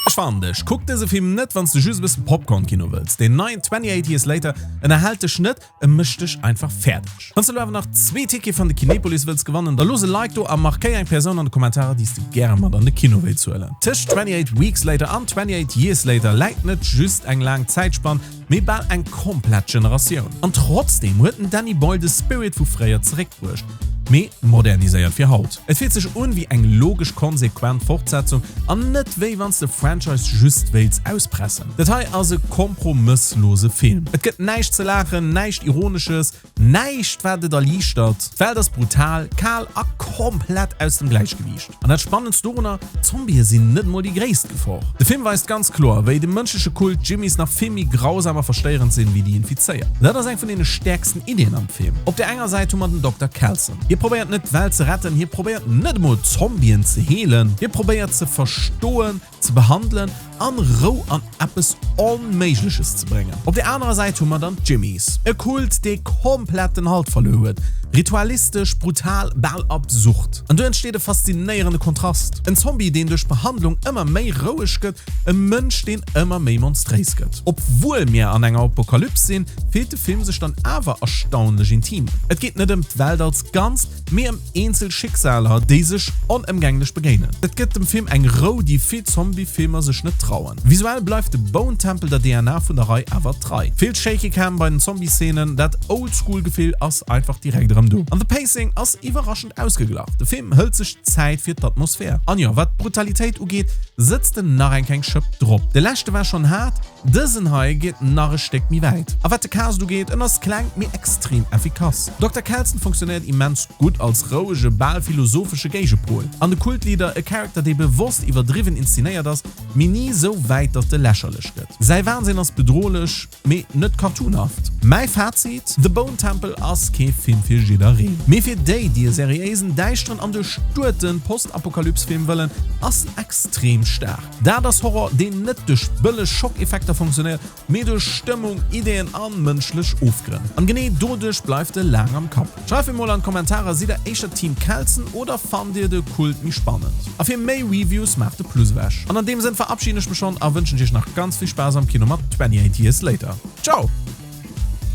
Ech warnen dech, kuck dëse Film net wanns de just e bëssen Popcorn-Kino wëlls. Deen neien 28 Years Later ënnerhält dech net, e mécht dech einfach fäerdeg. Wanns de lo awer nach zwee Tickete van de Kinepolis wëlls gewannen, da looss e Like do a markéier eng Persoun an de Kommentarer déi s de gäre mat an de Kino wéilts huelen. Tëscht 28 Weeks Later an 28 Years Later läit net just eng laang Zäitspann, mee bal eng komplett Generatioun. An trotzdeem huet den Danny Boyle de Spirit vu fréier zeréckbruecht, mee moderniséiert fir haut. Et fillt sech un wéi eng logesch konsequent Fortsetzung an net wéi wanns de Franchise just wéilts auspressen. Dat hei ass e kompromësslose Film. Et gëtt näischt ze laachen, näischt Ironesches, Näischt wat et erliichtert. D'Welt ass brutal, kal a komplett aus dem Gläichgewiicht. An dat Spannendst dorunner, D'Zombië sinn net mol déi gréisst Gefor. De Film weist ganz kloer, wéi de mënschleche Kult d'Jimmys nach vill méi grausam a verstéierend sinn, wéi déi Infizéiert. Dat ass eng vun deene stäerksten Iddien am Film. Op där enger Säit hu mer den Dokter Kelson. Hie probéiert net d'Welt ze retten, hie probéiert net emol d'Zombien ze heelen, hie probéiert ze verstoen, ze behandelen an Rou an eppes Onméigleches ze bréngen. Op der anerer Säit hu mer dann d'Jimmys, e Kult dee komplett den Halt verluer huet, ritualistesch, brutal, bal absurd. An do entsteet e faszinéierende Kontrast, en Zombie deen duerch d'Behandlung ëmmer méi roueg gëtt, e Mënsch deen ëmmer méi monstréis gëtt. Obwuel mir an enger Apokalyps sinn, fillt de Film sech dann awer erstaunlech intim. Et geet net ëm d'Welt als Ganzt, mee ëm eenzel Schicksaler, déi sech onëmgänglech begéinen. Et gëtt dem Film eng Rou, déi vill Zombie-Filmer sech net trauen. Visuell bleift de Bone Temple der DNA vun der Rei awer trei. Vill Shaky Cam bei den Zombie-Szenen, dat Old-School-Gefill ass einfach direkt erëm do. An de Pacing ass iwwerraschend ausgeglach, de Film hëlt sech Zäit fir d'Atmosphär. An jo, wat d'Brutalitéit ugeet, sëtzt en nach eng kleng Schëpp drop. De leschte war schonn haart, Dësen hei geet nach e Stéck méi wäit. A wat de Cast ugeet, en ass kleng, mee extrem effikass. Dokter Kelson funktionéiert immens gutt als rouege, bal philosophesche Géigepol. An de Kultleader, e Charakter dee bewosst iwwerdriwwen inszenéiert ass, mee ni sou wäit datt e lächerlech gëtt. Säi Wahnsinn ass bedrohlech, mee net cartoonhaft. Mäi Fazit, The Bone Temple ass kee Film fir jiddereen, mee fir déi, déi e seriéisen, däischteren an duerchduete Postapokalyps-Film wëllen, ass en extrem staark. Dat ass Horror, deen net duerch bëlleg Schockeffekter funktionéiert, mee duerch Stëmmung, Ideeën a mënschlech Ofgrënn. An genee doduerch bleift e laang am Kapp. Schreift mir mol an d'Kommentarer, Sidd der éischter Team Kelsen oder fannt dir de Kult méi spannend? A fir méi Reviews maacht de Plus ewech. An an deem Sënn verabschiden ech mech schonn a wënschen iech nach ganz vill Spaass am Kino mat 28 Years Later. Ciao!